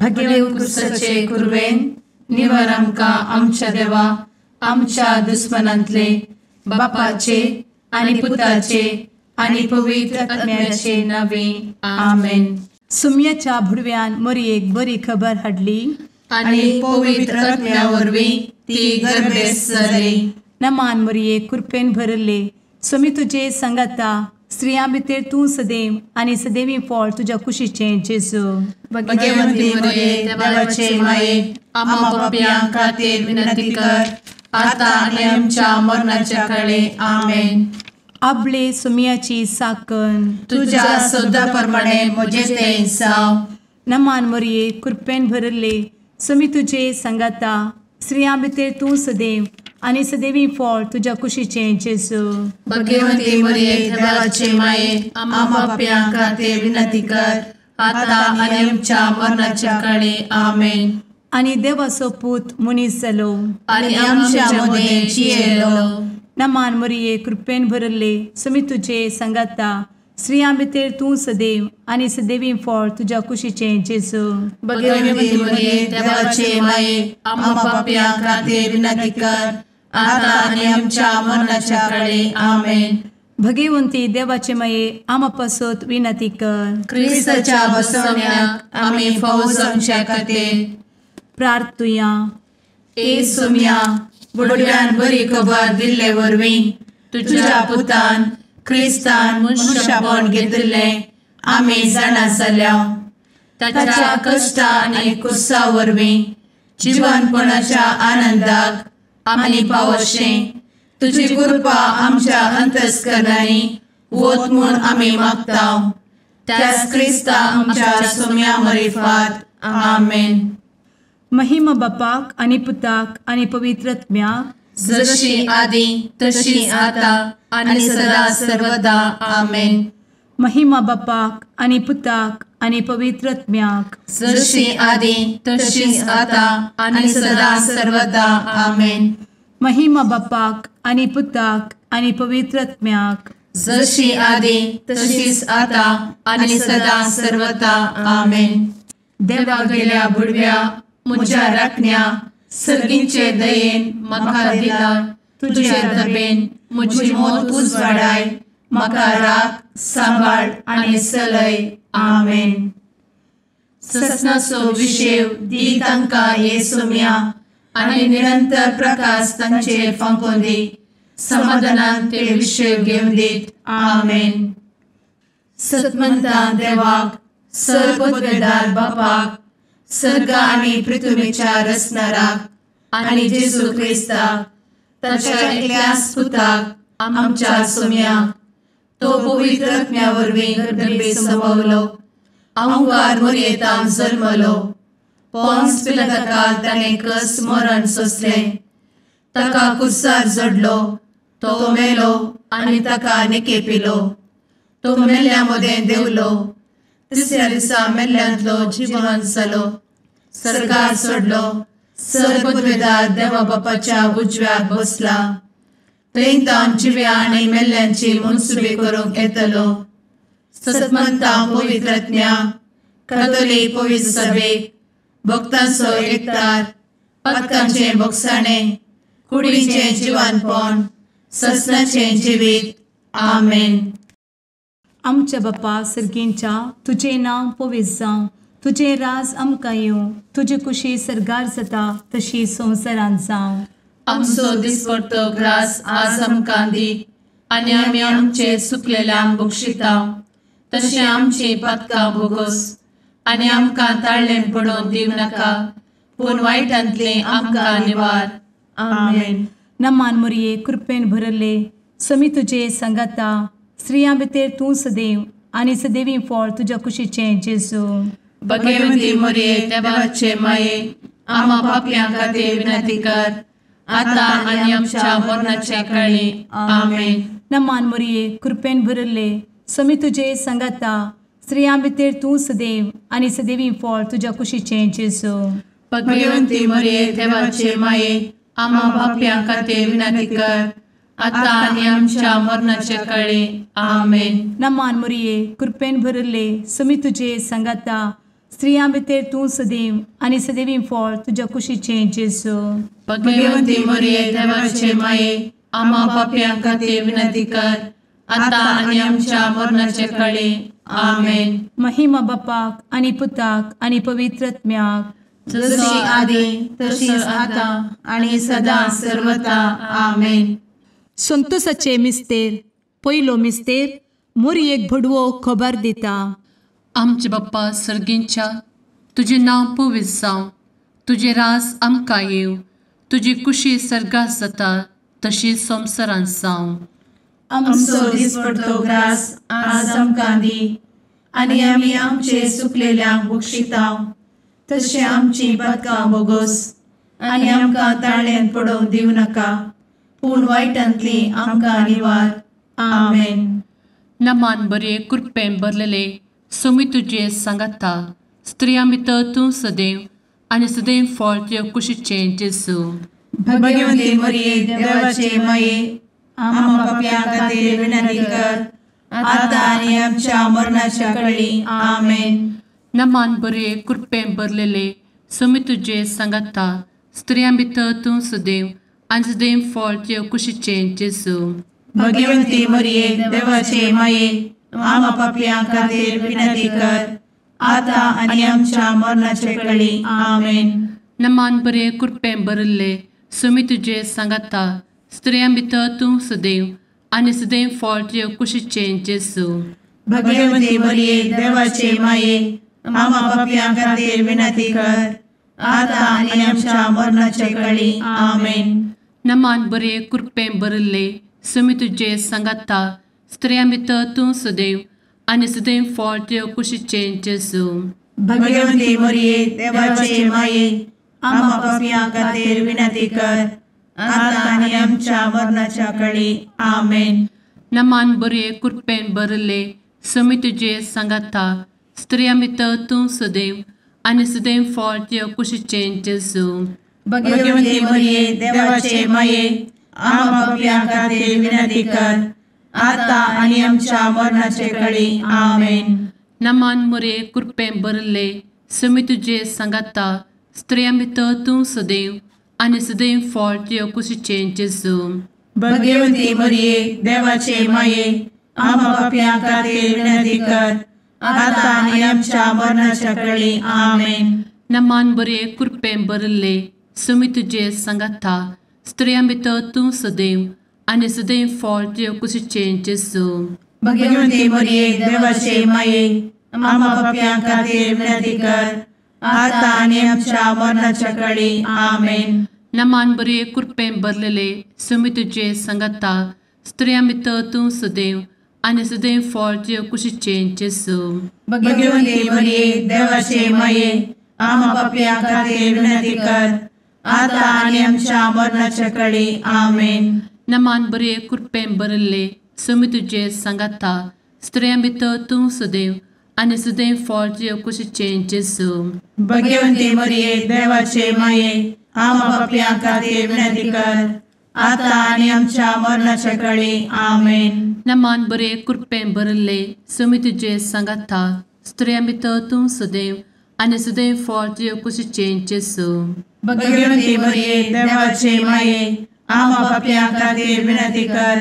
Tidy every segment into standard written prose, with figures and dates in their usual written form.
भगेव कुरवेन निवर आमकां आमच्या देवा आमच्या दुस्मनांतले बापाचे आनी पुताचे आनी पवित्र आत्म्याचे नावे आमेन. सुम्याच्या भुडव्यान मोरयेक बरी खबर हाडली आनी पवित्र आत्म्या वरवीं ती गर्भेस्त जाली. नमान मोरये, कृपेन भरले, स्वामी तुजे संगाता, स्त्रियां भितर तूं सदैव आनी सदैवी फळ तुज्या कुशीचें जेजू. भगवंती मोरये, देवाचे माये, आम्हा पापयां खातीर विनंती कर आता आनी आमच्या मरणाच्या काळे. आमेन. आपले सुम्याची साकन तुज्या सदा प्रमाणे म्हजें तें जावं. नमान मोरये, कृपेन भरले, स्वामी तुजे संगाता, स्त्रियां भितर तूं सदैव आनी सदैवी फळ तुज्या कुशीचें जेजू. भगवंती मोरये, देवाचे माये, आम्हा पापयां खातीर विनंती कर आता आनी आमच्या मरणाच्या काळे. आमेन. आनी देवाचो पूत मनीस जालो आनी आमच्या मदें जियेलो. नमान मोरये, कृपेन भरले, स्वामी तुजे संगाता, स्त्रियां भितर तूं सदैव आनी सदैवी फळ तुज्या कुशीचें जेजू. भगवंती मोरये, देवाचे माये, आम्हा पापयां खातीर विनंती कर आता आनी आमच्या मरणाच्या काळे. आमेन. भगवंती देवाचे माये, आम्हा पासत विनंती कर. क्रिस्ताच्या बसवण्याक आमी फावो जावच्या खातीर प्रार्थुया. ए सुम्या, बुडव्यान बरी खबर दिल्ले वरवीं तुज्या पुतान क्रिस्तान मनशापण घेतिल्लें आमी जाणा जाल्या. ताच्या कश्टा आनी कुसा वरवीं जिवनपणाच्या आनंदाक आमी पावशें तुजी कृपा आमच्या अंतस्करणांनी वत म्हूण आमी मागता. त्याच क्रिस्ता आमच्या सुम्या मरिफात. आमेन. महिमा बापाक आनी पुताक आनी पवित्र आत्म्याक, जशी आदी तशी आता आनी सदा सर्वदा. आमेन. महिमा बापाक आनी पुताक आनी पवित्र आत्म्याक, जशी आदी तशी आता आनी सदा सर्वदा. आमेन. महिमा बापाक आनी पुताक आनी पवित्र आत्म्याक, जशी आदी तशीच आता आनी सदा सर्वदा. आमेन. देवा गेल्या बुडव्या म्हज्या राखण्या सर्गींचे दयेन म्हाका दिला तुजे दबेन म्हजी मोत उजवाडाय, म्हाका राख सांबाळ आनी चलय. आमेन. ससनाचो विशेव दी तांकां हे सोम्या आनी निरंतर प्रकाश तांचेर फांकोवन दी, समाधानान ते विशेव घेवन दीत. आमेन. सतमंता देवाक, सर्वपदवेदार बापाक, सर्ग आनी पृथ्वीच्या रचणाराक आनी जेजू क्रिस्ताक ताच्या एकल्याच पुताक आमच्या सोम्याक, तो पवित्र आत्म्या वरवीं गर्भे संभवलो, अहंकार मोरयेतान जल्मलो, पोन्स पिलाताकाल ताणें कस मरण सोंसलें, ताका कुर्सार जडलो, तो मेलो आनी ताका निकेपिलो, तो मेल्ल्या मदें देंवलो, तिसऱ्या दिसा मेल्ल्यांतलो जिवन जालो, सर्गार सोडलो, सर्वपदवेदार देवा बापाच्या उजव्याक बसला, थंय तावन जिव्या आनी मेल्ल्यांची मनसुबी करूंक येतलो. सतमंता पवित्र आत्म्या, कातोलीक पवित्र सभेक, भक्तांचो एकतार, पातकांचें भोगसाणें, कुडीचें जिवानपण, ससनाचें जिवीत. आमेन. आमच्या बापा सर्गींच्या, तुजें नांव पवित्र जावं, तुजें राज आमकां येवं, तुजी कुशी सर्गार जाता तशी संवसारांत जावं. आमचो दिसपडतो ग्रास आज आमकां दी आनी आमी आमचे सुकलेल्यांक बक्षिता तशें आमची पातकां भोगोस आनी आमकां ताळ्ळें पडोवन दिवं नाका, पूण वायटांतलें आमकां निवार. आमेन. नमान मोरये, कृपेन भरले, स्वामी तुजे संगाता, स्त्रियां भितर तूं सदैव आनी सदैवी फळ तुज्या कुशीचें जेजू. भगवंती मोरये, देवाचे माये, आम्हा पापयां खातीर विनंती कर आता आनी आमच्या मरणाच्या काळी. आमेन. नमान मोरये, कृपेन भरले, स्वामी तुजे संगाता, स्त्रियां भितर तूं सदैव आनी सदैवी फळ तुज्या कुशीचें जेजू. भगवंती मोरये, देवाचे माये, आम्हा पापयां खातीर विनंती कर आता आनी आमच्या मरणाच्या काळी. आमेन. नमान मोरये, कृपेन भरले, स्वामी तुजे संगाता, स्त्रियां भितर तूं सदैव आनी सदैवी फळ तुज्या कुशीचें जेजू. भगवंती मरिये देवाचे माये, आम्हा पापयां खातीर विनंती कर, आतां आनी आमच्या मरणाचे कळे. आमेन. महिमा बापाक आनी पुताक आनी पवित्र आत्म्याक, जशी आदी तशीच आतां आनी सदां सर्वता. आमेन. संतोषाचे मिस्तेर. पयलो मिस्तेर मोरयेक भडवो खबर दिता. आमचे बाप्पा सर्गींच्या, तुजें नांव पवित्र जावं, तुजें राज आमकां येवं, तुजी कुशी सर्गात जाता तशी संवसारांत जावं. आमचो दिसपडतो ग्रास आज आमकां दी, आनी आमी आमचे सुकलेल्यांक बक्षिता तशें आमची पातकां बोगोस, आनी आमकां ताळ्यांत पडोवंक दिवं नाका, पूण वायटांतली आमकां निवार. आमेन. नमान बरे कृपेन भरलेले सोमी तुजे सांगाता, स्त्रियां भितर तूं सदैव आनी सदैव फळ तुज्या कुशीचें जेजू. भगवंती मरिये देवाचे माये, आम्हा पापयां खातीर विनंती कर, आतां आनी आमच्या मरणाच्या कळी. आमेन. नमान बरे कृपेन भरलेले सोमी तुजे सांगाता, स्त्रियां भितर तूं सदैव आनी सदैव फळ तुज्या कुशीचें जेजू. भगवंती मरिये देवाचे माये, आम्हा पापयां खातीर विनंती कर, आतां आनी आमच्या मरणाचे कळी. आमेन. नमान बरे कृपेन भरिल्ले सोमी तुजे सांगाता, स्त्रियां भितर तूं सदैव आनी सदैव फळ तुज्या कुशीचें जेजू. भगवंती मरिये देवाचे माये, आम्हा पापयां खातीर विनंती कर, आतां आनी आमच्या मरणाचे कळी. आमेन. नमान बरे कृपेन भरिल्ले सोमी तुजे सांगाता, स्त्रियां भितर तूं सदैव आनी सदैव फळ तुज्या कुशीचें जेजू. भगवंती मरिये देवाचे माये, आम्हा पापयां खातीर विनंती कर, आतां आनी आमच्या मरणाच्या कळी. आमेन. नमान बरे कृपेन भरिल्ले सोमी तुजे सांगाता, स्त्रियां भितर तूं सदैव आनी सदैव फळ तुज्या कुशीचें जेजू. भगवंती मरिये देवाचे माये, आम्हा पापयां खातीर विनंती कर, आतां आनी आमच्या मरणाचे कळी. आमेन. नमान मरिये कृपेन भरिल्ले सोमी तुजे सांगाता, स्त्रियां भितर तूं सदैव आनी सदैव फळ तुज्या कुशीचें जेजू. भगवंती मरिये देवाचे माये, आम्हा पापयां खातीर विनंती कर, आतां आनी आमच्या मरणाच्या कळी. आमेन. नमान बरे कृपेन भरिल्ले सोमी तुजे सांगाता, स्त्रियां भितर तूं सदैव आनी सदैव फळ तुज्या कुशीचें जेजू. भगवंती मरिये देवाचे माये, आम्हा पापयां खातीर विनंती कर, आतां आनी आमच्या मरणाच्या कळी. आमेन. नमान बरे कृपेन भरलेले सोमी तुजे सांगाता, स्त्रियां भितर तूं सदैव आनी सदैव फळ तुज्या कुशीचें जेजू. भगवंती मरिये देवाचे माये, आम्हा पापयां खातीर विनंती कर, आतां आनी आमच्या मरणाच्या कळी. आमेन. नमान बरे कृपेन भरिल्ले सोमी तुजे सांगाता, स्त्रियां भितर तूं सदैव आनी सदैव फळ तुज्या कुशीचें जेजू. भगवंती मरिये देवाचे माये, आम्हा पापयां खातीर विनंती कर, आतां आनी आमच्या मरणाच्या कळी. आमेन. नमान बरे कृपेन भरिल्ले सोमी तुजे सांगाता, स्त्रियां भितर तूं सदैव आनी सदैव फळ तुज्या कुशीचें जेजू. भगवंती मरिये देवाचे माये, आम्हा पापयां खातीर विनंती कर,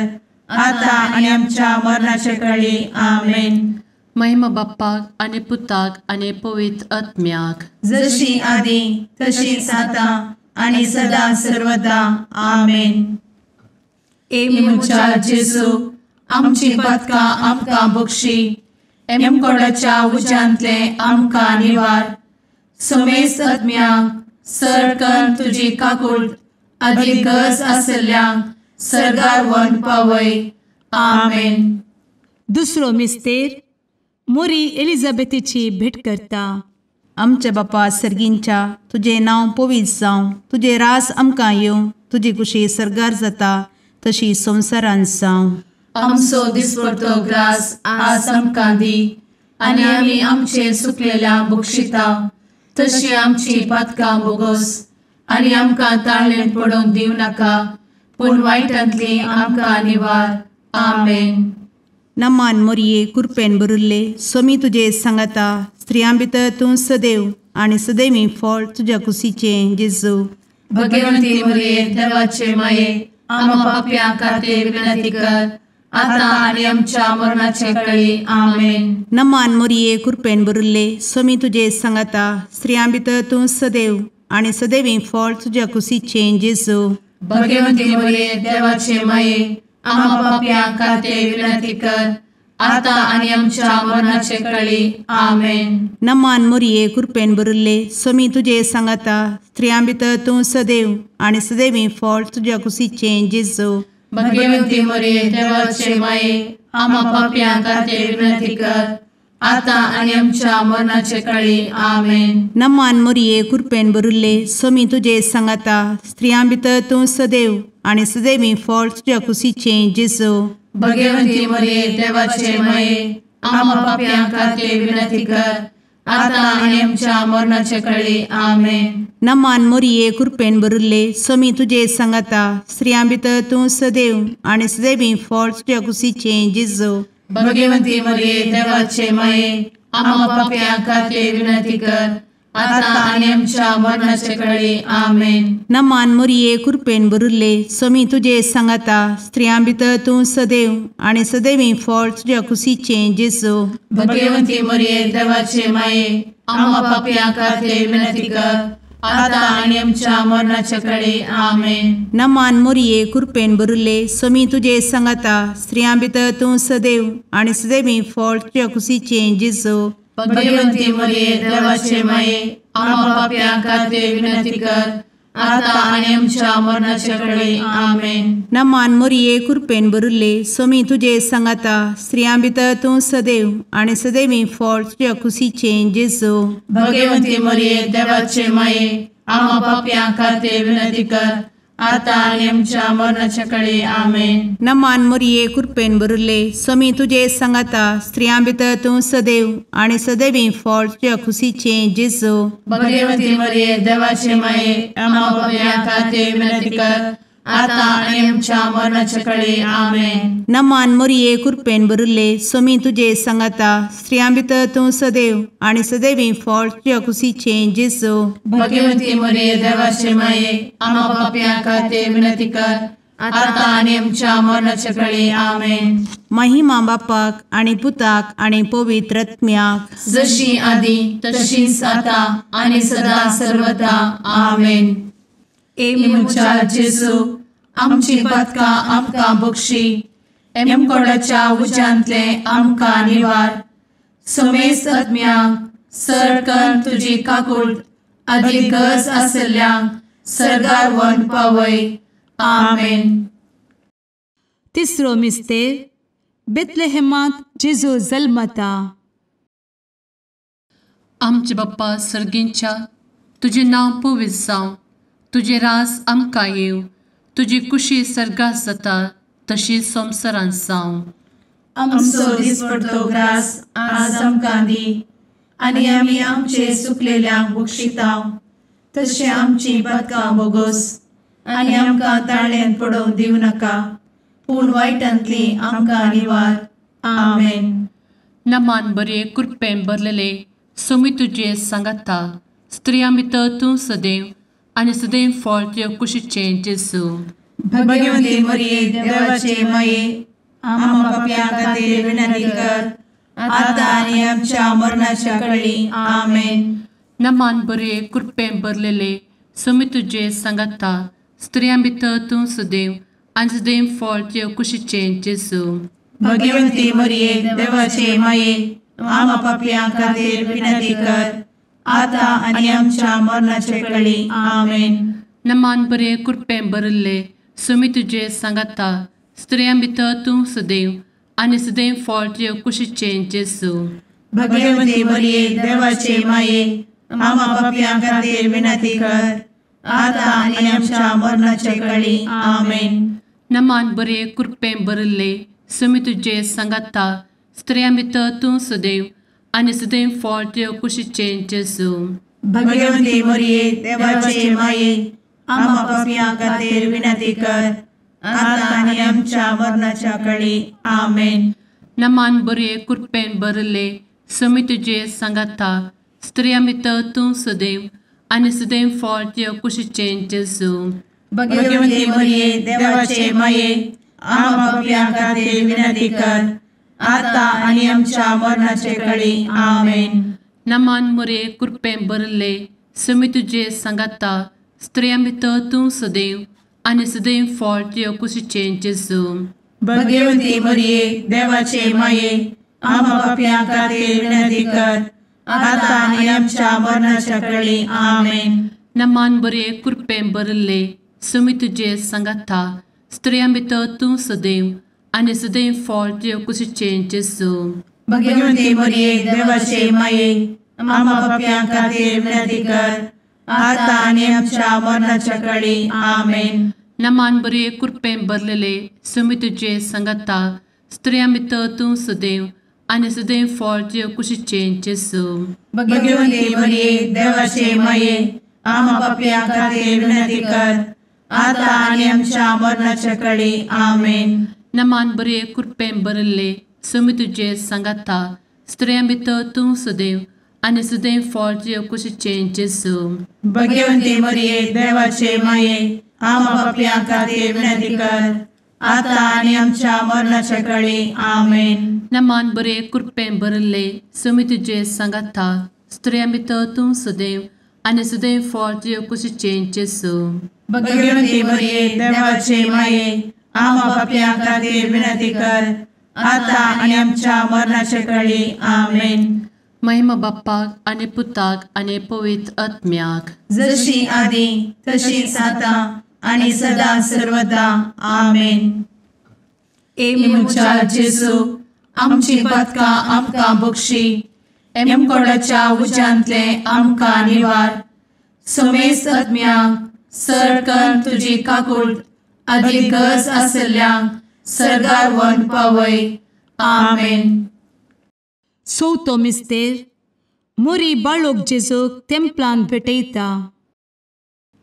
आतां आनी आमच्या मरणाच्या कळी. आमेन. महिमा बाप्पाक आनी पुताक आनी पवित्र आत्म्याक, जशी आदी तशीच आतां आनी सदां सर्वदा. आमेन. ए म्हज्या जेजू, आमची पातकां आमकां बक्षी, एमकोडाच्या उज्यांतले आमकां निवार, समेस्त आत्म्यांक सरकन तुजी काकूट आदी गरज आशिल्ल्यांक सर्गार व्हरून पावय. आमेन. दुसरो मिस्तेर मोरी एलिझाबेथीची भेट करता. आमच्या बापा सर्गींच्या, तुजें नांव पवित्र जावं, तुजें रास आमकां येवं, तुजी कुशी सर्गार जाता तशी संवसारांत जावं. आमचो दिसपडतो ग्रास आज आमकां दी, आनी आमी आमचे सुकलेल्या बक्षिता तशी आमची पातकां बोगोस, आनी आमकां ताळ्ळेंत पडोवंक दिवं नाका, पूण वायटांतली आमकां निवार. आमेन. नमान मोरये कृपेन भरिल्ले, स्वामी तुजे सांगाता, स्त्रियां भितर तूं सदैव आनी सदैवी फळ तुज्या कुशीचें जेजू। भगवंती मरिये देवाचे माये, आम्हा पाप्यां खातीर विनंती कर, आतां आनी आमच्या मरणाचे वेळी। आमेन। नमान मरिये, कृपेन भरिल्ले, स्वामी तुजे सांगाता, स्त्रियां भितर तूं सदैव आनी सदैवी फळ तुज्या कुशीचें जेजू। भगवंती मरिये देवाचे माये, आम्हा पाप्यां खातीर विनंती कर, आतां आनी आमच्या मरणाचे वेळी। आमेन। नमान मरिये, कृपेन भरिल्ले, स्वामी तुजे सांगाता, स्त्रियां भितर तूं सदैव आनी सदैवी फळ तुज्या कुशीचें जेजू। भगवंती मरिये देवाचे माये, आम्हा पाप्यां खातीर विनंती कर, आतां आनी आमच्या मरणाचे वेळी। आमेन। नमान मरिये, कृपेन भरिल्ले, स्वामी तुजे सांगाता, स्त्रियां भितर तूं सदैव आनी सदैवी फळ तुज्या कुशीचें जेजू। भगवंती मरिये देवाचे माये, आम्हा पाप्यां खातीर विनंती कर, आतां आनी आमच्या मरणाचे वेळी। आमेन। नमान मरिये, कृपेन भरिल्ले, स्वामी तुजे सांगाता, स्त्रियां भितर तूं सदैव आनी सदैवी फळ तुज्या कुशीचें जेजू। भगवंती मरिये देवाचे माये, आम्हा पाप्यां खातीर विनंती कर, आतां आनी आमच्या मरणाचे वेळी। आमेन। नमान मरिये, कृपेन भरिल्ले, स्वामी तुजे सांगाता, स्त्रियां भितर तूं सदैव आनी सदैवी फळ तुज्या कुशीचें जेजू। भगवंती मरिये देवाचे माये, आम्हा पाप्यां खातीर विनंती कर, आतां आनी आमच्या मरणाचे वेळी। आमेन। नमान मरिये, कृपेन भरिल्ले, स्वामी तुजे सांगाता, स्त्रियां भितर तूं सदैव आनी सदैवी फळ तुज्या कुशीचें जेजू। भगवंती मरिये देवाचे माये, आम्हा पाप्यां खातीर विनंती कर, आतां आनी आमच्या मरणाचे वेळी। आमेन। नमान मरिये, कृपेन भरिल्ले, स्वामी तुजे सांगाता, स्त्रियां भितर तूं सदैव आनी सदैवी फळ तुज्या कुशीचें जेजू। भगवंती मरिये देवाचे माये, आम्हा पाप्यां खातीर विनंती कर, आतां आनी आमच्या मरणाचे वेळी। आमेन। नमान मरिये, कृपेन भरिल्ले, स्वामी तुजे सांगाता, स्त्रियां भितर तूं सदैव आनी सदैवी फळ तुज्या कुशीचें जेजू। भगवंती मरिये देवाचे माये, आम्हा पाप्यां खातीर विनंती कर, आतां आनी आमच्या मरणाचे वेळी। आमेन। नमान मरिये, कृपेन भरिल्ले, स्वामी तुजे सांगाता, स्त्रियां भितर तूं सदैव आनी सदैवी फळ तुज्या कुशीचें जेजू। भगवंती मरिये देवाचे माये, आम्हा पाप्यां खातीर विनंती कर, आतां आनी आमच्या मरणाचे वेळी। आमेन। महिमा बापाक आनी पुताक आनी पवित्र आत्म्याक, जशी आदी तशीच आतां आनी सदा सर्वदा। आमेन। ए म्हज्या जेजू, आमची पातकां आमकां बक्षी, एमकोडाच्या उज्यांतले आमकां निवार, समेस्त आत्म्यांक सरकन तुजी काकूट आदी गरज आसल्ल्यांक सर्गार व्हरून पावय। आमेन। तिसरो मिस्तेर, बेथलेहेमांत जेजू जल्मता। आमचे बाप्पा सर्गींच्या, तुजें नांव पवित्र जावं, तुजें राज आमकां येवं, तुजी कुशी सर्गात जाता तशी संवसारांत जावं। आमचो दिसपडतो ग्रास आज आमकां दी, आनी आमी आमचे सुकलेल्यांक बक्षितांव, तशें आमची पातकां बोगोस, आनी आमकां ताळ्यान पडोवंक दिवं नाका, पूण वायटांतली आमकां निवार। आमेन। नमान बरे कृपेन भरलेले, स्वामी तुजे सांगाता, स्त्रियां भितर तूं सदैव आनी सदैव फळ तुज्या कुशीचें जेजू। भगवंती मरिये देवाचे माये, आम्हा पाप्यां खातीर विनंती कर, आतां आनी आमच्या मरणाच्या वेळी। आमेन। नमान बरे कृपेन भरलेले, स्वामी तुजे सांगाता, स्त्रियां भितर तूं सदैव आनी सदैव फळ तुज्या कुशीचें जेजू। भगवंती मरिये देवाचे माये, आम्हा पाप्यां खातीर विनंती कर, आतां आनी आमच्या मरणाचे वेळी। आमेन। नमान बरे कृपेन भरिल्ले, स्वामी तुजे सांगाता, स्त्रियां भितर तूं सदैव आनी सदैव फळ तुज्या कुशीचें जेजू। भगवंती मरिये देवाचे माये, आम्हा पाप्यां खातीर विनंती कर, आतां आनी आमच्या मरणाचे वेळी। आमेन। नमान बरे कृपेन भरिल्ले, स्वामी तुजे सांगाता, स्त्रियां भितर तूं सदैव आनी सदैव फळ तुज्या कुशीचें जेजू। भगवंती मरिये देवाचे माये, आम्हा पाप्यां खातीर विनंती कर, आतां आनी आमच्या मरणाच्या वेळी। आमेन। नमान बरे कृपेन भरिल्ले, समी तुजे सांगाता स्त्रियां भितर तूं सदैव आनी सदैव फळ तुज्या कुशीचें जेजू. भगवती मरिये देवाचे माये आम्हा पाप्यां खातीर विनंती कर आता आनी आमच्या मरणाचे कळी. आमेन. नमान मोरये कृपेन भरिल्ले समी तुजे सांगाता स्त्रियां भितर तूं सदैव आनी सदैव फळ तुज्या कुशीचें जेजू. भगवती मरिये देवाचे माये आम्हा पाप्यां खातीर विनंती कर आता आनी आमच्या मरणाच्या कळी. आमेन. नमान बरे कृपेन भरिल्ले समी तुजे सांगाता स्त्रियां भितर तूं सदैव आनी सदैव फळ तुज्या कुशीचें जेजू. भगवती मरिये देवाचे माये आम्हा पाप्यां खातीर विनंती कर आता आनी आमच्या मरणाच्या कळी. आमेन. नमान बरे कृपेन भरलेले समी तुजे सांगाता स्त्रियां भितर तूं सदैव आनी सदैव फळ तुज्या कुशीचें जेजू. भगवती मरिये देवाचे माये आम्हा पाप्यां खातीर विनंती कर आता आनी आमच्या मरणाच्या कळी. आमेन. नमान बरे कृपेन भरिल्ले समी तुजे सांगाता स्त्रियां भितर तूं सदैव आनी सदैव फळ तुज्या कुशीचें जेजू. भगवती मरिये देवाचे माये आम्हा पाप्यां खातीर विनंती कर आता आनी आमच्या मरणाच्या कळी. आमेन. नमान बरे कृपेन भरिल्ले समी तुजे सांगाता स्त्रियां भितर तूं सदैव आनी सदैव फळ तुज्या कुशीचें जेजू. भगवती मरिये देवाचे माये आम्हा पाप्यां खातीर विनंती कर आता आनी आमच्या मरणाच्या कळी. आमेन. महिमा बाप्पाक आनी पुताक आनी पवित्र आत्म्याक, जशी आदी तशीच आता आनी सदा सर्वदा. आमेन. ए म्हज्या जेजू आमची पातकां आमकां बक्षी, एमकोडाच्या उज्यांतले आमकां निवार, समेस्त आत्म्यांक सरकन तुजी काकूट आदी गरज आसल्ल्यांक सर्गार व्हरून पावय. आमेन. चवथो मिस्तेर मोरी बाळोक जेजूक तेंपलान भेटयता.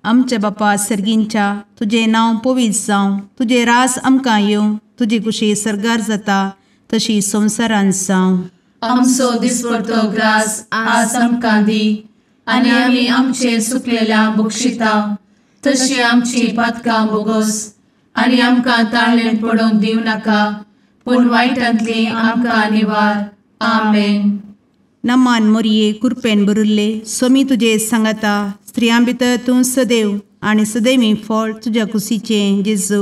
आमच्या बापा सर्गींच्या तुजें नांव पवित्र जावं, तुजें रास आमकां येवं, तुजी कुशी सर्गार जाता तशी संवसारांत जावं. आमचो दिसपडतो ग्रास आज आमकां दी आनी आमी आमचे सुकलेल्या बक्षिता तशी आमची पातकां बोगोस आनी आमकां ताळेन पडोवंक दिवं नाका, पूण वायटांतली आमकां निवार. आमेन. नमान मोरये कृपेन भरिल्ले स्वामी तुजे सांगाता स्त्रियां भितर तूं सदैव आनी सदैवी फळ तुज्या कुशीचें जेजू.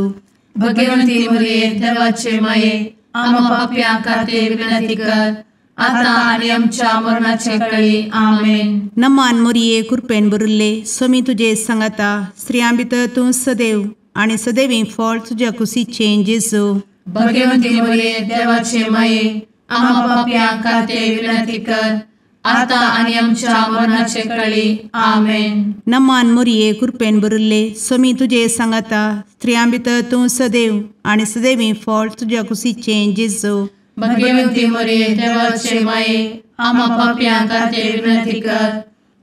भगवती मोरये देवाचे माये आम्हा पाप्यां खातीर विनंती कर आता आनी आमच्या मरणाचे कळी. आमेन. नमान मोरये कृपेन भरिल्ले स्वामी तुजे सांगाता स्त्रियां भितर तूं सदैव आनी सदैवी फळ तुज्या कुशीचें जेजू. भगवती मोरये देवाचे माये आम्हा पाप्यां खातीर विनंती कर आता आनी आमच्या मरणाचे कळी. आमेन. नमान मोरये कृपेन भरिल्ले स्वामी तुजे सांगाता स्त्रियां भितर तूं सदैव आनी सदैवी फळ तुज्या कुशीचें जेजू. भगवती मोरये देवाचे माये आम्हा पाप्यां खातीर विनंती कर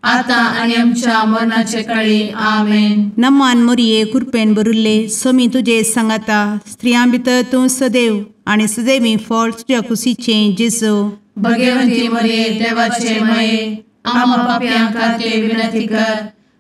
आता आनी आमच्या मरणाचे कळी. आमेन. नमान मोरये कृपेन भरिल्ले स्वामी तुजे सांगाता स्त्रियां भितर तूं सदैव आनी सदैवी फळ तुज्या कुशीचें जेजू. भगवती मोरये देवाचे माये आम्हा पाप्यां खातीर विनंती कर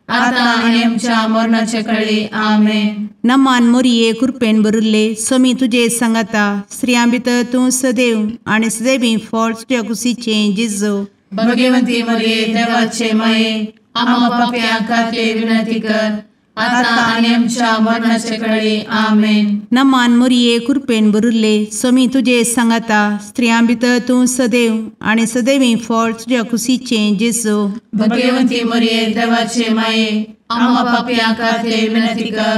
आता आनी आमच्या मरणाचे कळी. आमेन. नमान मोरये कृपेन भरिल्ले स्वामी तुजे सांगाता स्त्रियां भितर तूं सदैव आनी सदैवी फळ तुज्या कुशीचें जेजू. भगवती मोरये देवाचे माये आम्हा पाप्यां खातीर विनंती कर आता आनी आमच्या मरणाचे कळी. आमेन. नमान मोरये कृपेन भरिल्ले स्वामी तुजे सांगाता स्त्रियां भितर तूं सदैव आनी सदैवी फळ तुज्या कुशीचें जेजू. भगवती मोरये देवाचे माये आम्हा पाप्यां खातीर विनंती कर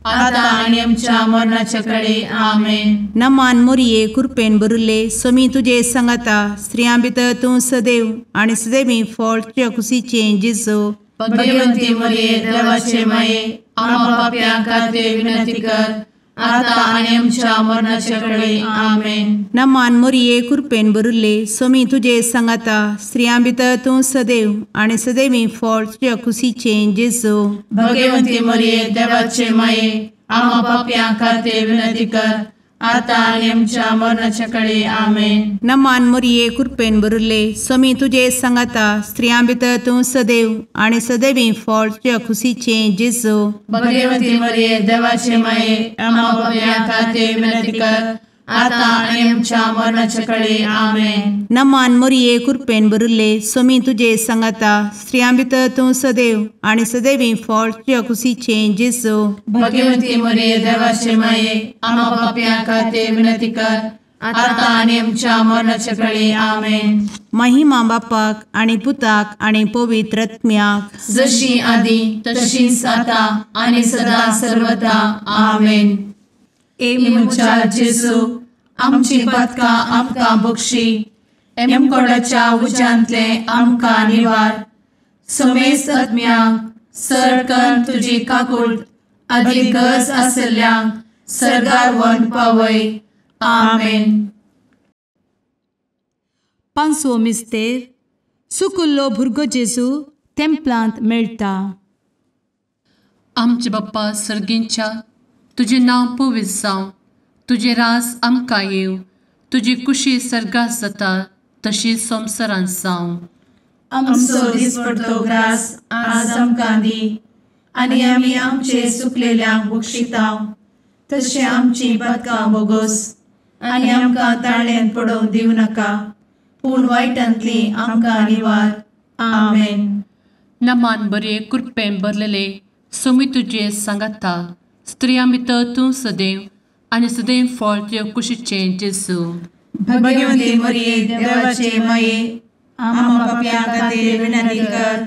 आता आनी आमच्या मरणाचे कळी. आमेन. नमान मोरये कृपेन भरिल्ले स्वामी तुजे सांगाता स्त्रियां भितर तूं सदैव आनी सदैवी फळ तुज्या कुशीचें जेजू. भगवती मोरये देवाचे माये आम्हा पाप्यां खातीर विनंती कर आता आनी आमच्या मरणाचे कळी. आमेन. नमान मोरये कृपेन भरिल्ले स्वामी तुजे सांगाता स्त्रियां भितर तूं सदैव आनी सदैवी फळ तुज्या कुशीचें जेजू. भगवती मोरये देवाचे माये आम्हा पाप्यां खातीर विनंती कर आतां आनी आमच्या मरणाच्या कळे. आमेन. नमान मोरये कृपेन भरिल्ले, स्वामी तुजे सांगाता, स्त्रियां भितर तूं सदैव आनी सदैवी फळ तुज्या खुशीचें जेजू. भगवती मरिये देवाचे माये, आम्हा पाप्यां खातीर विनंती कर, आतां आनी आमच्या मरणाच्या कळे. आमेन. नमान मोरये कृपेन भरिल्ले, स्वामी तुजे सांगाता, स्त्रियां भितर तूं सदैव आनी सदैवी फळ तुज्या खुशीचें जेजू. भगवती मरिये देवाचे माये, आम्हा पाप्यां खातीर विनंती कर, आतां आनी आमच्या मरणाच्या कळे. आमेन. महिमा बापाक आनी पुताक आनी पवित्र आत्म्याक, जशी आदी तशीच आतां आनी सदा सर्वदा. आमेन. ए म्हज्या जेजू, आमची पातकां आमकां बक्षी, एमकोडाच्या उज्यांतले आमकां निवार, समेस्त आत्म्यांक सरकन तुजी काकूट आदी गरज आशिल्ल्यांक सर्गार व्हरून पावय. आमेन. पांचवो मिस्तेर, सुकुल्लो भुरगो जेजू तेंपलांत मेळटा. आमचे बाप्पा सर्गींच्या, तुजें नांव पवित्र जावं, तुजें राज आमकां येवं, तुजी कुशी सर्गात जाता तशी संवसारांत जावं. आमचो दिसपडतो ग्रास आज आमकां दी, आनी आमी आमचे सुकलेल्यांक बक्षिता तशें आमची पातकां बोगोस, आनी आमकां ताळ्यांत पडोवंक दिवं नाका, पूण वायटांतली आमकां निवार. आमेन. नमान बरे कृपेन भरलेले, स्वामी तुजे सांगाता, स्त्रियां भितर तूं सदैव आनी सदैव फळ तुज्या कुशीचें जेजू. भगवती मरिये देवाचे माये, आम्हा पाप्यां खातीर विनंती कर,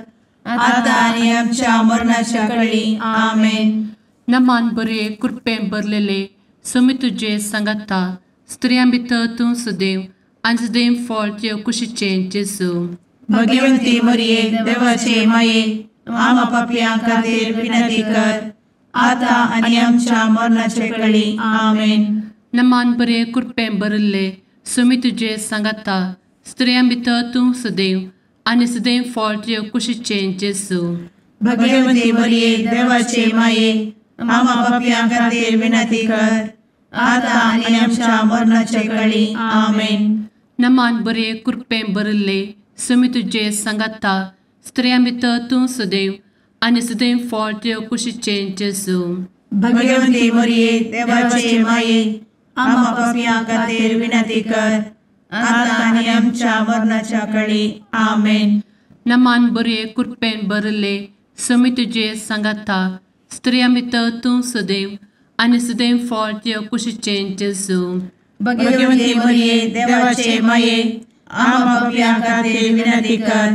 आतां आनी आमच्या मरणाच्या कळी. आमेन. नमान बरे कृपेन भरलेले, स्वामी तुजे सांगाता, स्त्रियां भितर तूं सदैव आनी सदैव फळ तुज्या कुशीचें जेजू. भगवती मरिये देवाचे माये, आम्हा पाप्यां खातीर विनंती कर, आतां आनी आमच्या मरणाच्या कळी. आमेन. नमान बरे कृपेन भरिल्ले, स्वामी तुजे सांगाता, स्त्रियां भितर तूं सदैव आनी सदैव फळ तुज्या कुशीचें जेजू. भगवती मरिये देवाचे माये, आम्हा पाप्यां खातीर विनंती कर, आतां आनी आमच्या मरणाच्या कळी. आमेन. नमान बरे कृपेन भरिल्ले, स्वामी तुजे सांगाता, स्त्रियां भितर तूं सदैव आनी सदैव फळ तुज्या कुशीचें जेजू. भगवती मरिये देवाचे माये, आम्हा पाप्यां खातीर विनंती कर, आतां आनी आमच्या मरणाच्या कळी. आमेन. नमान बरे कृपेन भरिल्ले, स्वामी तुजे सांगाता, स्त्रियां भितर तूं सदैव आनी सदैव फळ तुज्या कुशीचें जेजू. भगवती मरिये देवाचे माये, आम्हा पाप्यां खातीर विनंती कर,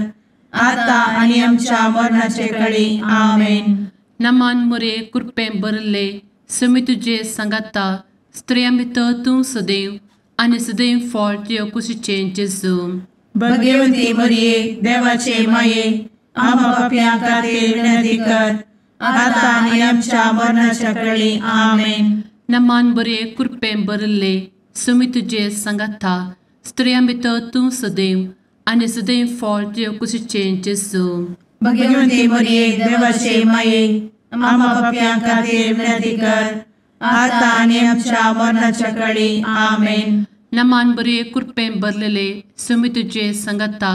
आतां आनी आमच्या मरणाचे कळी. आमेन. नमान मरिये कृपेन भरिल्ले, स्वामी तुजे सांगाता, स्त्रियां भितर तूं सदैव आनी सदैव फळ तुज्या कुशीचें जेजू. भगवती मरिये देवाचे माये, आम्हा पाप्यां खातीर विनंती कर, आतां आनी आमच्या मरणाच्या कळी. आमेन. नमान बरे कृपेन भरिल्ले, स्वामी तुजे सांगाता, स्त्रियां भितर तूं सदैव आनी सदैव फळ तुज्या कुशीचें जेजू. भगवती मरिये देवाचे माये, आम्हा पाप्यां खातीर विनंती कर, आतां आनी आमच्या मरणाच्या कळी. आमेन. नमान बरे कृपेन भरलेले, स्वामी तुजे सांगाता,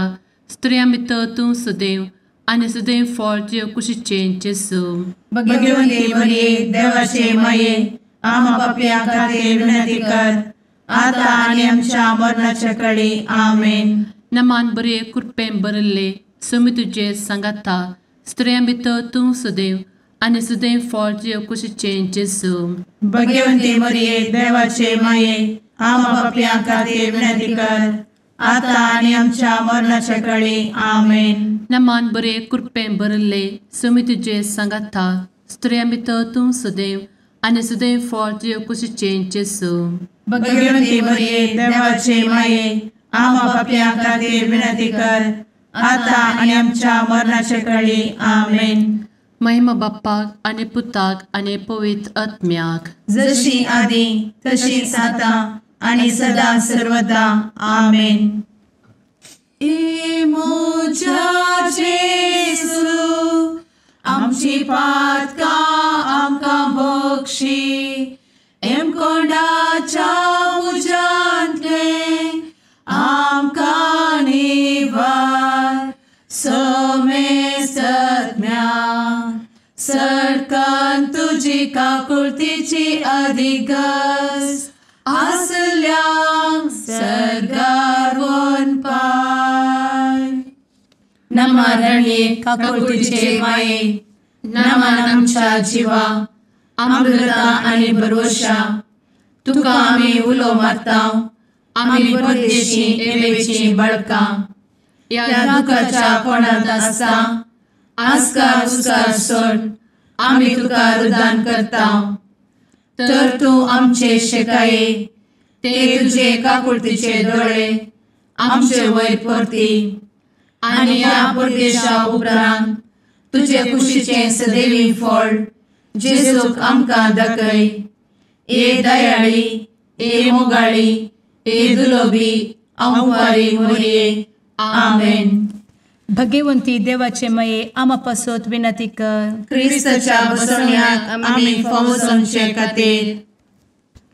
स्त्रियां भितर तूं सदैव आनी सदैव फळ तुज्या कुशीचें जेजू. भगवती मरिये देवाचे माये, आम्हा पाप्यां खातीर विनंती कर, आतां आनी आमच्या मरणाच्या कळी. आमेन. नमान बरे कृपेन भरिल्ले, स्वामी तुजे सांगाता, स्त्रियां भितर तूं सदैव आनी सदैव फळ तुज्या कुशीचें जेजू. भगवती मरिये देवाचे माये, आम्हा पाप्यां खातीर विनंती कर, आतां आनी आमच्या मरणाच्या कळी. आमेन. नमान बरे कृपेन भरिल्ले, स्वामी तुजे सांगाता, स्त्रियां भितर तूं सदैव आनी सदैव फळ तुज्या कुशीचें जेजू. भगवती मरिये देवाचे माये, आम्हा पाप्यां खातीर विनंती कर, आतां आनी आमच्या मरणाच्या कळी. आमेन. महिमा बाप्पाक आनी पुताक आनी पवित्र आत्म्याक, जशी आदी तशीच आतां आनी सदा सर्वदा. आमेन. ए म्हज्या जेजू, आमची पातकां आमकां बक्षी, एमकोंडाच्या तुजी काकुळतीची अधिगस आसल्यांक सर्गार वनपाय. नमा रणये काकुळतीचे माये, नमन आमच्या जिवा, अमृता आनी भरवशा, तुका आमी उलो मारता, आमी परदेशी एवेची बळकां, ह्या दुखाच्या कोणांत आसता आस्कार उस्कार सोड आमी तुका रुदान करता. तर तूं आमचे शेकाये ते तुजे काकुळतीचे दोळे आमचे वयर परती आनी ह्या परदेशा उपरांत तुजे कुशीचें सदैवी फळ जेजूक आमकां दाखय. ए दयाळी, ए मोगाळी, ए दुलोबी अंवारी मोरये. आमेन. भगवंती देवाचे मये आमा पासत विनंती कर. क्रिस्ताच्या बसवण्याक आमी फावो जावचे खातीर.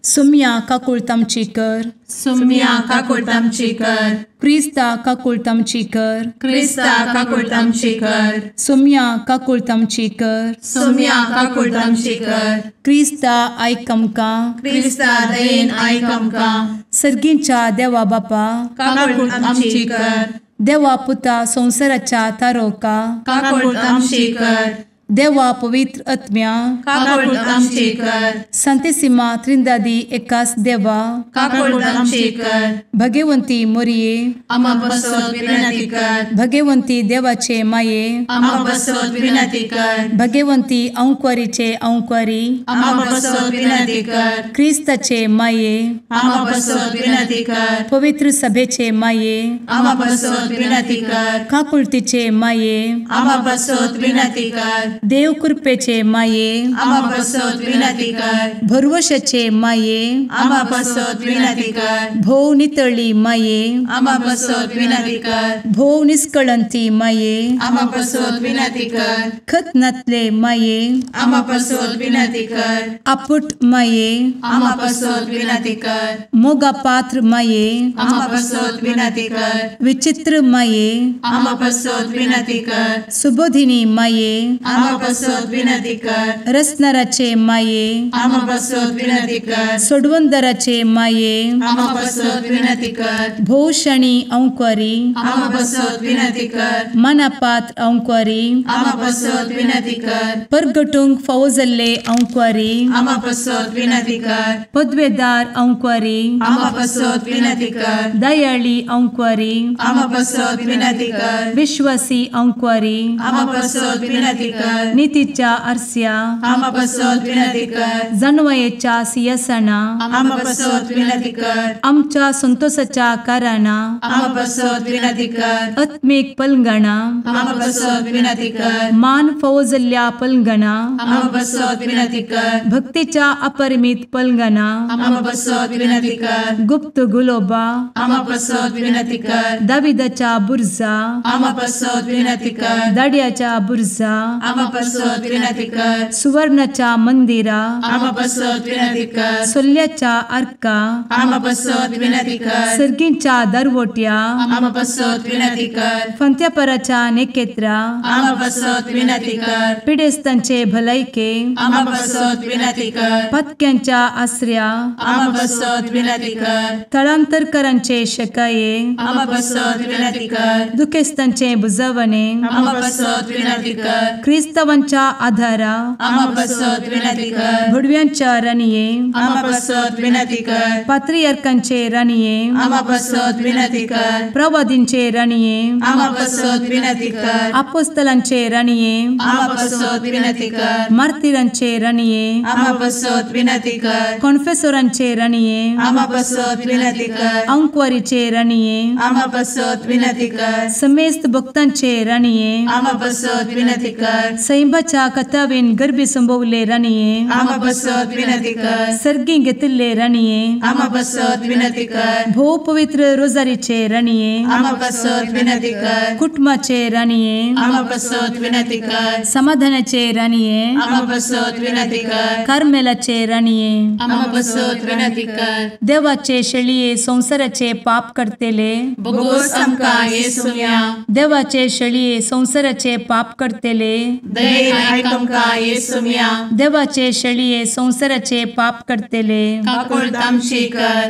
सुम्या काकुळट आमची कर. सुम्या काकुळट आमची कर. क्रिस्ता काकुळट आमची कर. क्रिस्ता काकुळट आमची कर. सुम्या काकुळट आमची कर. सुम्या काकुळट आमची कर. क्रिस्ता आयक आमकां. क्रिस्ता दयेन आयक आमकां. सर्गींच्या देवा बापा काकुळट आमची कर. देवा पुता संवसाराच्या तारोका काकुळट आमची कर. देवा पवित्र आत्म्या काकुळट आमची कर. संतेसिमा त्रिंदादी एकास देवा काकुळट आमची कर. भगवंती मोरये आमा पासत विनंती कर. भगवंती देवाचे माये आमा पासत विनंती कर. भगवंती अंकुरीचे अंकुरी आमा पासत विनंती कर. क्रिस्ताचे माये आमा पासत विनंती कर. पवित्र सभेचे माये आमा पासत विनंती कर. काकुळतीचे माये आमा पासत विनंती कर. देव कृपेचे माये आमा पासत विनंती कर. भरवशाचे माये आमा पासत विनंती कर. भोव नितळी माये आमा पासत विनंती कर. भोव निष्कळंती माये आमा पासत विनंती कर. खत नातले माये आमा पासत विनंती कर. आपुट माये आमा पासत विनंती कर. मोगा पात्र माये आमा पासत विनंती कर. विचित्र माये आमा पासत विनंती कर. सुबोधिनी माये आमा पासत विनंती कर. रसनाराचे माये आमा पासत विनंती कर. सोडवंदराचे माये आमा पासत विनंती कर. भोवशणी अंकुरी आमा पासत विनंती कर. मनापात्र अंकुरी आमा पासत विनंती कर. परगटूंक फावो जाल्ले अंकुरी आमा पासत विनंती कर. पदवेदार अंकुरी आमा पासत विनंती कर. दयाळी अंकुरी आमा पासत विनंती कर. विश्वासी अंकुरी आमा पासत विनंती कर. नितीच्या आरस्या आमा पासत विनंती कर. जानवयेच्या सिंहासना आमा पासत विनंती कर. आमच्या संतोषाच्या कारणा आमा पासत विनंती कर. आत्मीक पलंगणा आमा पासत विनंती कर. मान फावो जाल्ल्या पलंगणा आमा पासत विनंती कर. भक्तीच्या अपरिमित पलंगणा आमा पासत विनंती कर. गुप्त गुलोबा आमा पासत विनंती कर. दाविदाच्या बुर्जा आमा पासत विनंती कर. दाड्याच्या बुर्जा आमा पासत विनंती कर. सुवर्णाच्या मंदिरा आमा पासत विनंती कर. सोल्ल्याच्या आर्का आमा पासत विनंती कर. सर्गींच्या दरवट्या आमा पासत विनंती कर. फंत्यापराच्या नेकेत्रा आमा पासत विनंती कर. पिडेस्तांचे भलायके आमा पासत विनंती कर. पत्क्यांच्या आसऱ्या आमा पासत विनंती कर. थळांतरकरांचे शकाये आमा पासत विनंती कर. दुखेस्तांचे बुजवणे आमा पासत विनंती कर. क्रिस्तावांच्या आधारा आमा पासत विनंती कर. भुडव्यांच्या राणये आमा पासत विनंती कर. पात्रियार्कांचे राणये आमा पासत विनंती कर. प्रवादींचे राणये आमा पासत विनंती कर. आपोस्तलांचे राणये आमा पासत विनंती कर. मार्तिरांचे राणये आमा पासत विनंती कर. कॉन्फेसोरांचे राणये आमा पासत विनंती कर. अंकुवारीचे राणये आमा पासत विनंती कर. समेस्त भक्तांचे राणये आमा पासत विनंती कर. सैंबाच्या कथावेन गर्भी संभवले राणये आमा पासत विनंती कर. सर्गी घेतिल्ले राणये आमा पासत विनंती कर. भोव पवित्र रोजारीचे राणये आमा पासत विनंती कर. कुटुंबाचे राणये आमा पासत विनंती कर. समाधानाचे राणये आमा पासत विनंती कर. कार्मेलाचे राणये आमा पासत विनंती कर. देवाचे शेळये संवसाराचे पाप करतेले बोगोस आमकां येसुम्या देवाचे शेळये संवसाराचे पाप करतेले दयेन आयक आमकां येसुम्या। देवाचे शेळये संवसाराचे पाप करतले काकुळट आमची कर।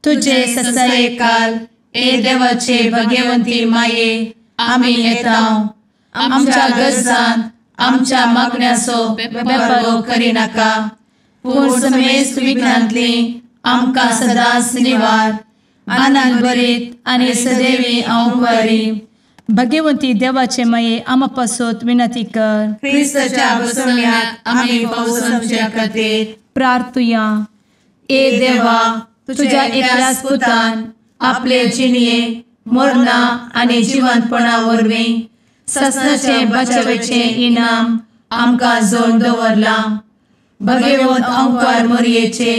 तुजे ससायेकाल ए देवाचे भगवंती माये आमी येता आमच्या गरजान आमच्या मागण्याचो बेपर्वो करिनाका पूण समेस्त विघ्नांतली आमकां सदांच निवार। आनंद भरीत आनी सदैवी अंवकारी भगवंती देवाचे माये आमा पासत विनंती कर। क्रिस्ताच्या बसवण्यात आमी पावसाच्या खातीर प्रार्थुया। ए देवा तुझ्या एकल्याच पुतान आपले जिणये मरणा आनी जिवंतपणा वरवीं ससनाचे बचावेचे इनाम आमकां जोडून दवरलां। भगवंत अंकार मोरयेचे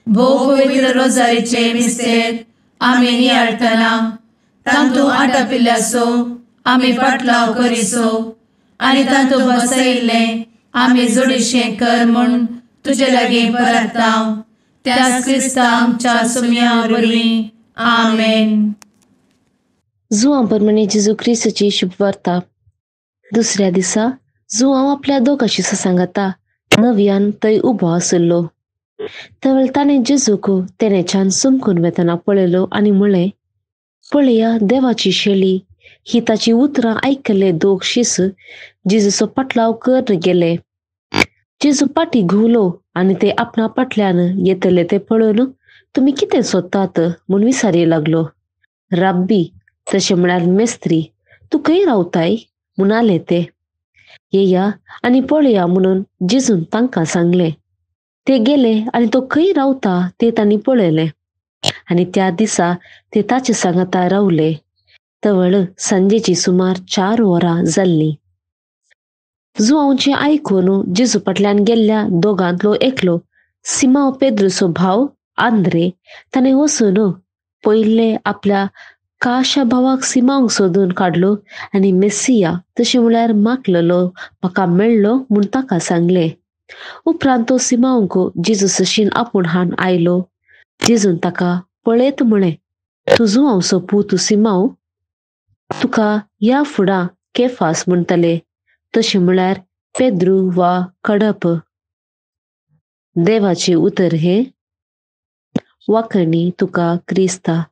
भोव पवित्र रोजारीचे मिस्तेर आमी नियाळटना तांतू आटापिल्ल्याचो आमी पाटलाव करिसो आनी तांतू बसयिल्लें आमी जोडीशें कर म्हूण तुजे लागीं परता त्याच क्रिस्ता आमच्या सुम्या वरवीं आमेन। जुआं प्रमाणे जेजू क्रिस्ताची शुभवार्ता। दुसऱ्या दिसा जुआंव आपल्या दोगाशी सांगता नव्यान थंय उबो आशिल्लो। तेवेळ ताणें जेजूक तेणेच्यान चमकून वेतना पळयलो आनी म्हळें, पळया देवाची शेळी। ही ताची उतरां आयकल्ले दोग शीस जेजूचो पाटलाव कर गेले। जेजू पाटी घुंवलो आनी ते आपणा पाटल्यान येतले ते पळोवन तुमी कितें सोदतात म्हूण विचारी लागलो। राब्बी तशें म्हळ्यार मेस्त्री, तूं खंय रावताय म्हणाले ते। येया आनी पळया म्हणून जेजून तांकां सांगलें। ते गेले आनी तो खंय रावता ते तांणी पळयलें आनी त्या दिसा ते ताचे सांगाता रावले। तवळ सांजेची सुमार 4 वरां जाल्लीं। जुआंवचें आयकून जेजू फाटल्यान गेल्ल्या दोगांतलो एकलो सिमांव पेद्रूचो भाव आंद्रे ताणें वचून पयले आपल्या काशा भावाक सिमांवक सोदून काडलो आनी मेसिया तशें म्हळ्यार मागलेलो म्हाका मेळ्ळो म्हूण ताका सांगलें। उपरांत तो सिमांवक जेजू सशीन आपूण हाडून आयलो। जेजून ताका पळयत म्हळें, तूं जुआंवचो पूत सिमांव, तुका ह्या फुडां केफास म्हणटले तशें म्हळ्यार पेद्रू वा कडप। देवाचें उतर हें। वाखणी तुका क्रिस्ता।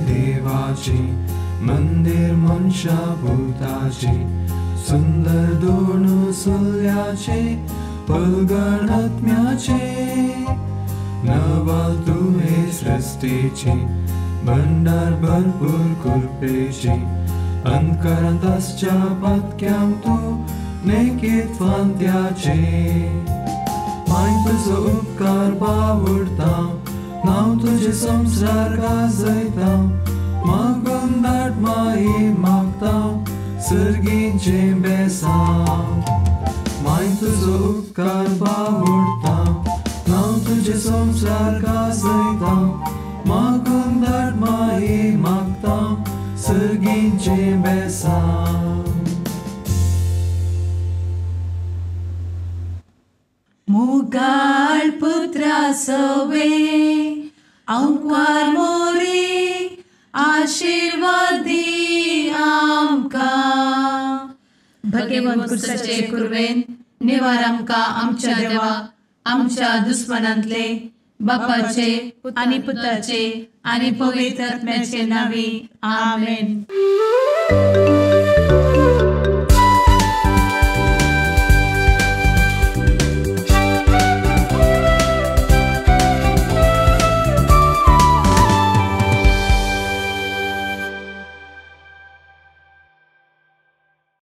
देवाची मंदिर मनशा भूताची सुंदर दोन सुल्याचे पलगण आत्म्याचे नवाल तुहे सृष्टीची भंडार भरपूर कृपेची अंतकरांत आसच्या पातक्यांक तूं नेकीत फांत्याचे माय तुजो उपकार बावडता नांव तुजें संवसार गाजयता मागून धाड माई मागता सर्गीचें बेसांव माय तुजो उपकार बावडता नांव तुजें संवसार गाजयता मागून धाड माई मागता सर्गीचें बेसांव। मुगाळ पुत्रा सवे अंकवार मोरी आशीर्वाद दी आमकां। भगवंत क्रिस्ताचे कुर्वेन निवार आमकां आमच्या देवा आमच्या दुस्मनांतले बापाचे आनी पुताचे आनी पवित्र आत्म्याचे नांवी आमेन।